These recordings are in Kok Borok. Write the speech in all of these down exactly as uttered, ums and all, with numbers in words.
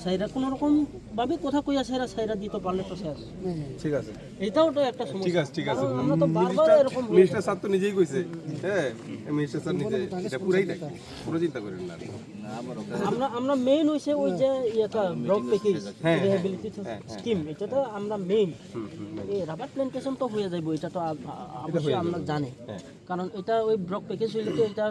স্যাররা কোনো রকম ভাবে কথা কইয়া স্যাররা, স্যাররা দিতে পারলে তো স্যার। ঠিক আছে। এটাও তো একটা সমস্যা। ঠিক আছে, ঠিক আছে। কারণ আমরা তো বারবার এরকম হয়ে মিনিস্টার স্যার তো নিজেই কইছে। হ্যাঁ, মিনিস্টার স্যার নিজে এটা পুরাই দেখবে। কোনো চিন্তা করেন না। আমরা আমরা মেইন হইছে ওই যে ইয়েটা ব্লক প্যাকেজ হ্যাঁ, হ্যাঁ, রিহ্যাবিলিটেশন হ্যাঁ, হ্যাঁ। স্কিম, এটা তো আমরা মেইন। হুম, হুম, হুম। এই রাবার প্ল্যান্টেশন তো হয়ে যাইব, এটা তো আব- আ- অবশ্যই আমরা জানি। হ্যাঁ। কারণ এটা ওই ব্লক প্যাকেজ হইলে তো এটা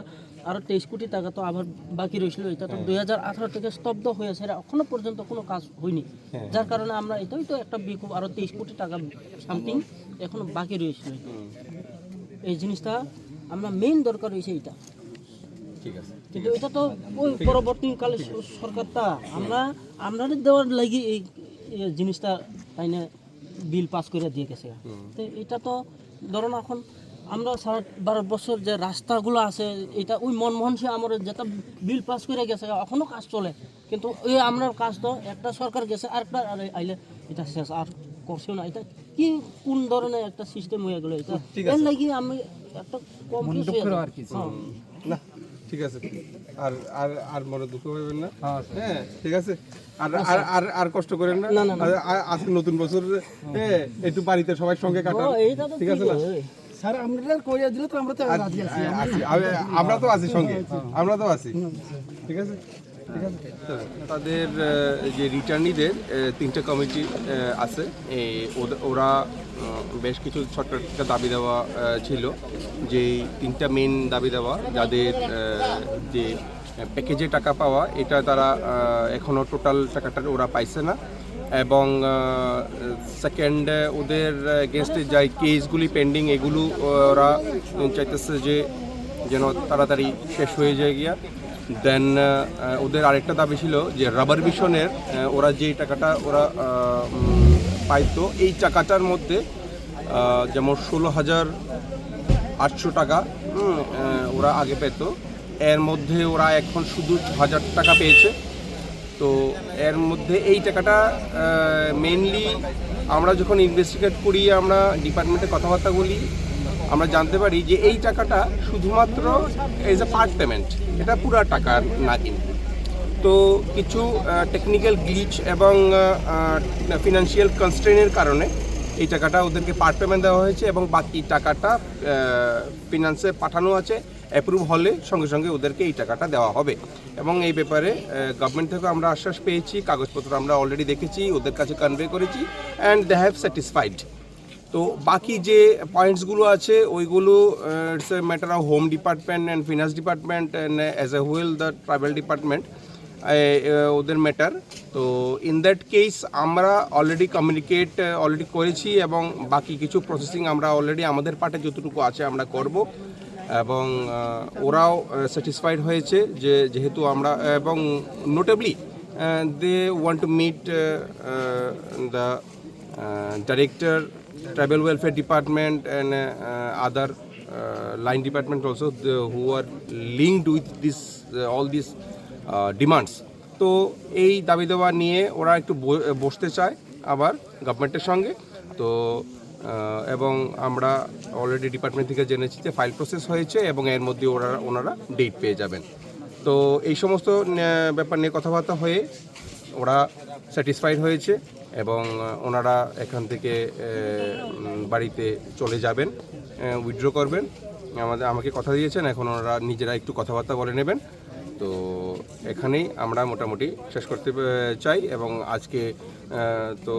আরো তেইশ কোটি টাকা তো আবার বাকি রইছিল, এটা তো দুই হাজার আঠারো থেকে স্তব্ধ হয়ে আছে, এখনো পর্যন্ত কোনো কাজ হয়নি। যার কারণে আমরা এটাই তো একটা বিক্ষোভ, আরো তেইশ কোটি টাকা সামথিং এখনো বাকি রয়েছিল। এই জিনিসটা আমরা মেইন দরকার হয়েছে এটা, ঠিক আছে। কিন্তু এটা তো ওই পরবর্তীকালে স- সরকারটা আমরা আমরা দেওয়ার লাগি এই এই জিনিসটা তাই না বিল পাস করে দিয়ে গেছে। তো এটা তো ধরো না, এখন আমরা সারা বারো বছর যে রাস্তাগুলো আছে, এটা ওই মনমোহন সিং আমার যেটা বিল পাস করে গেছে, এখনো কাজ চলে, কিন্তু এই আমরা কাজ তো একটা সরকার গেছে, আরেকটা আরে আইলে এটা শেষ, আর করছেও না। এটা কি কোন ধরনের একটা সিস্টেম হয়ে গেল এটা? ঠিক এর আছে। লাগি আমি একটা কনফিউজ হয়ে যাই। হ্যাঁ। না, ঠিক আছে। আর আর আর মনে দুঃখ পাবেন না। হ্যাঁ, ঠিক আছে। আর আর আর আর কষ্ট করেন না। না, না, না। আর- আর- আজকে নতুন বছর, হ্যাঁ, একটু বাড়িতে সবাই সঙ্গে কাটান। ও, এইটা তো ঠিক আছে ঠিক না? আছে। স্যার, আমরা কইয়া দিলে তো আমরা তো রাজি আছি। আছি, আমি- আমরা তো আছি সঙ্গে, আমরা তো আছি। ঠিক আছে, ঠিক আছে। তাদের আহ, যে রিটার্নিদের আহ, তিনটা কমিটি আহ, আছে। এই ওদ- ওরা আহ, বেশ কিছু ছোট্ট একটা দাবি দেওয়া আহ, ছিল, যে এই তিনটা মেইন দাবি দেওয়া, যাদের আহ, যে প্যাকেজে টাকা পাওয়া, এটা তারা আহ, এখনো টোটাল টাকাটা ওরা পাইছে না। এবং সেকেন্ড, ওদের এগেনস্টে যে কেসগুলি পেন্ডিং, এগুলো আহ, ওরা চাইতেছে যে যেন তাড়াতাড়ি শেষ হয়ে যায় গিয়া। দেন ওদের আরেকটা দাবি ছিল যে রাবার মিশনের আহ, ওরা যে টাকাটা ওরা আহ, উম, পাইতো, এই টাকাটার মধ্যে আহ, যেমন ষোলো হাজার আটশো টাকা, হুম, আহ, ওরা আগে পেত। এর মধ্যে ওরা এখন শুধু ছ হাজার টাকা পেয়েছে। তো এর মধ্যে এই টাকাটা মেইনলি আমরা যখন ইনভেস্টিগেট করি, আমরা ডিপার্টমেন্টে কথাবার্তা বলি, আমরা জানতে পারি যে এই টাকাটা শুধুমাত্র এজ এ পার্ট পেমেন্ট, এটা পুরা টাকা না কিন্তু। তো কিছু টেকনিক্যাল গ্লিচ এবং ফিনান্সিয়াল কনস্ট্রেনের কারণে এই টাকাটা ওদেরকে পার্ট পেমেন্ট দেওয়া হয়েছে এবং বাকি টাকাটা ফিনান্সে পাঠানো আছে, অ্যাপ্রুভ হলে সঙ্গে সঙ্গে ওদেরকে এই টাকাটা দেওয়া হবে। এবং এই ব্যাপারে গভর্নমেন্ট থেকে আমরা আশ্বাস পেয়েছি, কাগজপত্র আমরা অলরেডি দেখেছি, ওদের কাছে কনভে করেছি, and they have satisfied। তো বাকি যে পয়েন্টসগুলো আছে, ওইগুলো it's a matter of Home Department and Finance Department and as a whole the Tribal Department, ওদের ম্যাটার। তো ইন দ্যাট কেস আমরা অলরেডি কমিউনিকেট অলরেডি করেছি এবং বাকি কিছু প্রসেসিং আমরা অলরেডি আমাদের পার্টে যতটুকু আছে আমরা করব। এবং আহ, ওরাও স্যাটিসফাইড হয়েছে যে যেহেতু আমরা, এবং notably they want to meet the director, Tribal Welfare Department and other line department also, who are linked with this, all these demands. তো এই দাবি দাবা নিয়ে ওরা একটু ব- বসতে চায় আবার গভর্নমেন্টের সঙ্গে। তো আহ, এবং আমরা অলরেডি ডিপার্টমেন্ট থেকে জেনেছি যে ফাইল প্রসেস হয়েছে এবং এর মধ্যে ওরা ওনারা ডেট পেয়ে যাবেন। তো এই সমস্ত আহ, ব্যাপার নিয়ে কথাবার্তা হয়ে ওরা স্যাটিসফাইড হয়েছে এবং আহ, ওনারা এখান থেকে আহ, উম, বাড়িতে চলে যাবেন, উইথড্র করবেন। আমাদের আমাকে কথা দিয়েছেন, এখন ওনারা নিজেরা একটু কথাবার্তা বলে নেবেন। তো এখানেই আমরা মোটামুটি শেষ করতে আহ, চাই। এবং আজকে আহ, তো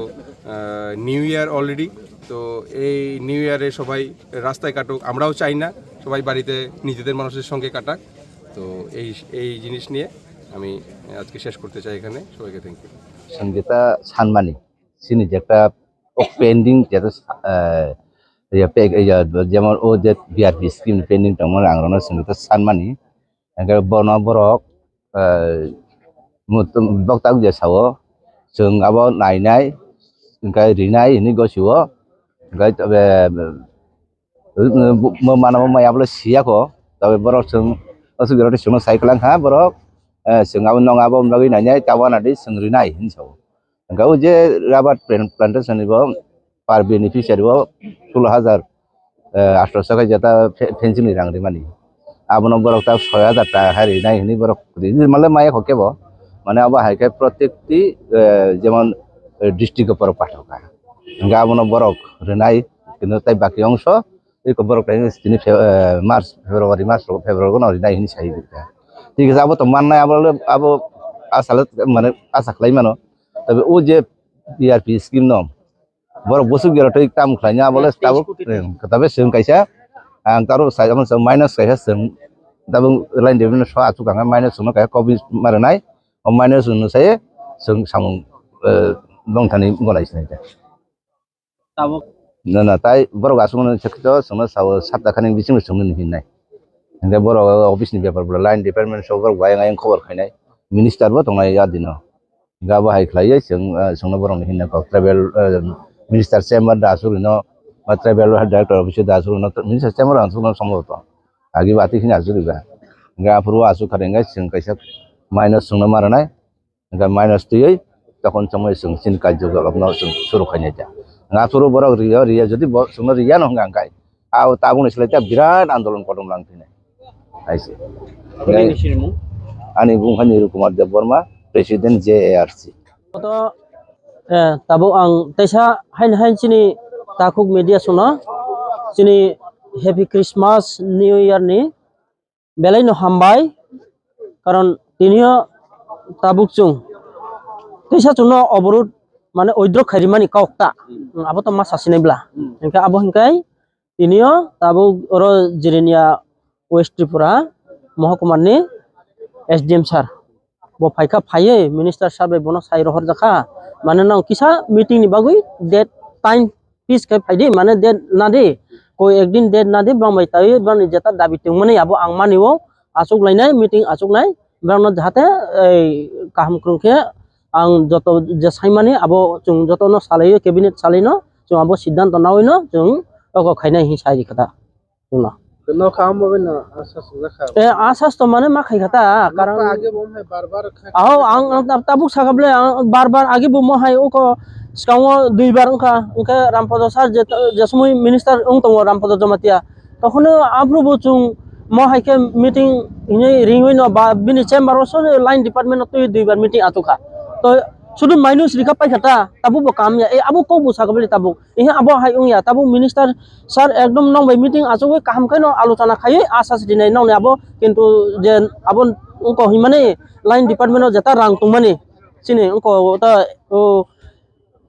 নিউ ইয়ার অলরেডি, তো এই নিউ ইয়ারে সবাই রাস্তায় কাটুক, আমরাও চাই না। সবাই বাড়িতে নিজেদের মানুষের সঙ্গে কাটাক। তো এই এই জিনিস নিয়ে আমি আজকে শেষ করতে চাই এখানে। সবাইকে thank you. Sengketa sanmani, sini jekta pending jeta jemon o je B R P scheme pending tongmani ang rokno sengketa sanmani. Hingke bono borok boktak je sao, chwng abo nainai hingke rinai hinui gosio, hingke mano bo maya bole siyako. Tabe borok chwng aswk jora chwngno sai kwlangkha borok, chwng abo nong abo bagwi nainai tabana di chwng rinai hinwi sao. Hingke o je rubber plantation ni bo per beneficiary bo solo hajar, eh, atharoso khe jeta fe-, fencing ni rang rimani. Abono borok ta soi hajar taka hai rinai hinui borok ri-, ri-, male maya kho kebo. Mane abo hai khe protekti, eh, jemon, eh, district o borok pathok kha. Hingkhe abono borok rwnai, kintu tai baki ongso eko borok tai tini Fe-, eh, March, February, March, February no rinai hinwi sai rikha. Thik ase, abo to mannai, abo le, abo asale mane asa khlai mano. Tabe o je P R P scheme no borok bwswk jora twi tam khlaina abo le tabuk, eh, tabe chwng kaisa, ang taro sai amo minus kaisa chwng tabuk line development so achuk ang minus chwngno kaisa kopi marinai, o minus chwngno sai chwng samung, eh, bongthani golai sinai ta. Tabuk. Na, na, tai borok aswk mano chwngno sao sat takhani bisingo chwngno hinnai. Hingke borok office ni bepar bo line department so borok bai ayang ayang khobor khainai. Minister bo tongnai ya dino. Hingke abo hai khlaiwi chwng, ah, chwngno borokni hinna kok tribal, ah, minister chamber da aswk rino, ba tribal welfare director office da aswk rino, minister chamber ang chwngno somboto. Agi ba ati hini aswk riba. Hingke aphuru aswk kha hingke chwng kaisa minus chwngno maranai. Hingke minus twiwi tokon chwngno chwng chini karjokolapno chwng suru khainai ta. Hingke aphuru borok riya, riya jodi bo chwngno riya no hingka hingkai. Abo tabukni slai ta birat andolon kotom lang thwinai. Hai se. Aboni Ngai- ni sinimung? Ani bung hai Niru Kumar Debbarma, President J A R C. Koto, eh, tabuk ang teisa hain hain chini takhuk media songno chini Happy Christmas, New Year ni belai no hambai, karon tinio tabuk chwng teisa chwngno oborot mane withdraw khairi mani kok ta. Hmm. Abo to ma sasinai bla. Hmm. Hingke abo hingkai tinio tabuk oro Jirania West Tripura Mohokuma ni S D M sir. Bo phaikha, phaiwi minister sir bai bono sai rohorjakha. Mane nang kisa meeting ni bagwi date time fix khai phaidi, mane date nadi. Koi ekdin date nadi, bang bai taiwi bang ni jeta dabi tongmani abo ang mani o achuk lainai, meeting achuk nai. Bang no jahate ei kaham krung khe ang joto je saimani abo chwng joto no salaiwi cabinet salai no chwng abo siddhanto nawi no chwng oko khainai hin sai rikha ta. Chwngno. Nokha amo bai no asas wngjakha. Eh, asas to mane ma khai kha ta, karon age bo hai bar bar kha. Aho, ang, ang tab-, tabuk sakha ble, ang bar bar age bo mo hai uko skango dui bar wngkha, wngkha Rampada sir je, je somoi minister wng tongo Rampada Jamatia. Tokhono aphuru bo chwng mo hai khe meeting hinwi ringwi no ba bini chamber o so line department o twi dui bar meeting atukha. To sudu minus rikha paikha ta, tabuk bo kam ya, eh, abo kok bo sakha ble tabuk. Ihe abo hai wngya, tabuk minister sir ekdom nong bai meeting achugwi kaham khe no alochona khaiwi asas rinai nong ni abo, kintu je abo wngko hinmani line department o jeta rang tongmani chini wngko ta, o,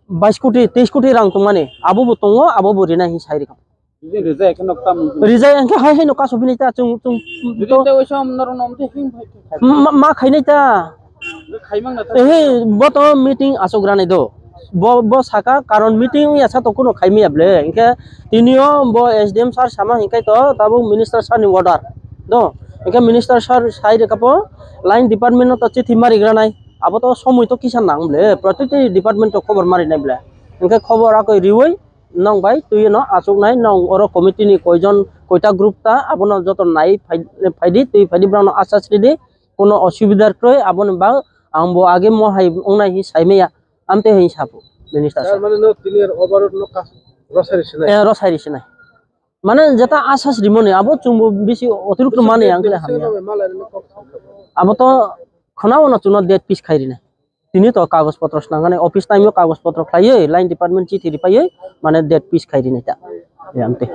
bais koti, teis koti rang tongmani abo bo tongo, abo bo rinai hin sai rikha. Jodi rijai khe nok tam. Rijai hingke hai hai no kaso bini ta chwng, chwng jodi to te oiso norok nom te him phai khe khai. Ma, ma khainai ta. Khai mang na ta. Ehe, bo to meeting asok ranai do. Bo, bo saka karon meeting ya sa to kuno khai miya ble. Hingke tinio bo S D M sir sama hingkai to tabuk minister sir ni order. Do. Hingke minister sir sai reka po line department no to chithi mari granai. Abo to somoi to kisa nang ble. Protiti department to khobor mari nai ble. Hingke khobor akoi riwi nong bai twi no achuk nai, nong oro committee ni koijon koita group ta, abono joto nai phai, phaidi, twi phaidi, borok no asas ridi, kuno osubidar kroi, aboni bang ang bo age mo hai wngnai hin sai maya, amte hin sapo minister sir. Mane no clear overall no ka rosari sinai. Eh, rosari sinai. Mane jeta asas rimoni, abo chumbo bisi otirukto mane ang khe hamya. Abo to khwnao no chuno date fix khai rinai. Tini to kagoj potro swnamnani, office time o kagoj potro khlaiwi, line department chithi ripaiwi, mane date fix khai rinai ta. Ya, amte.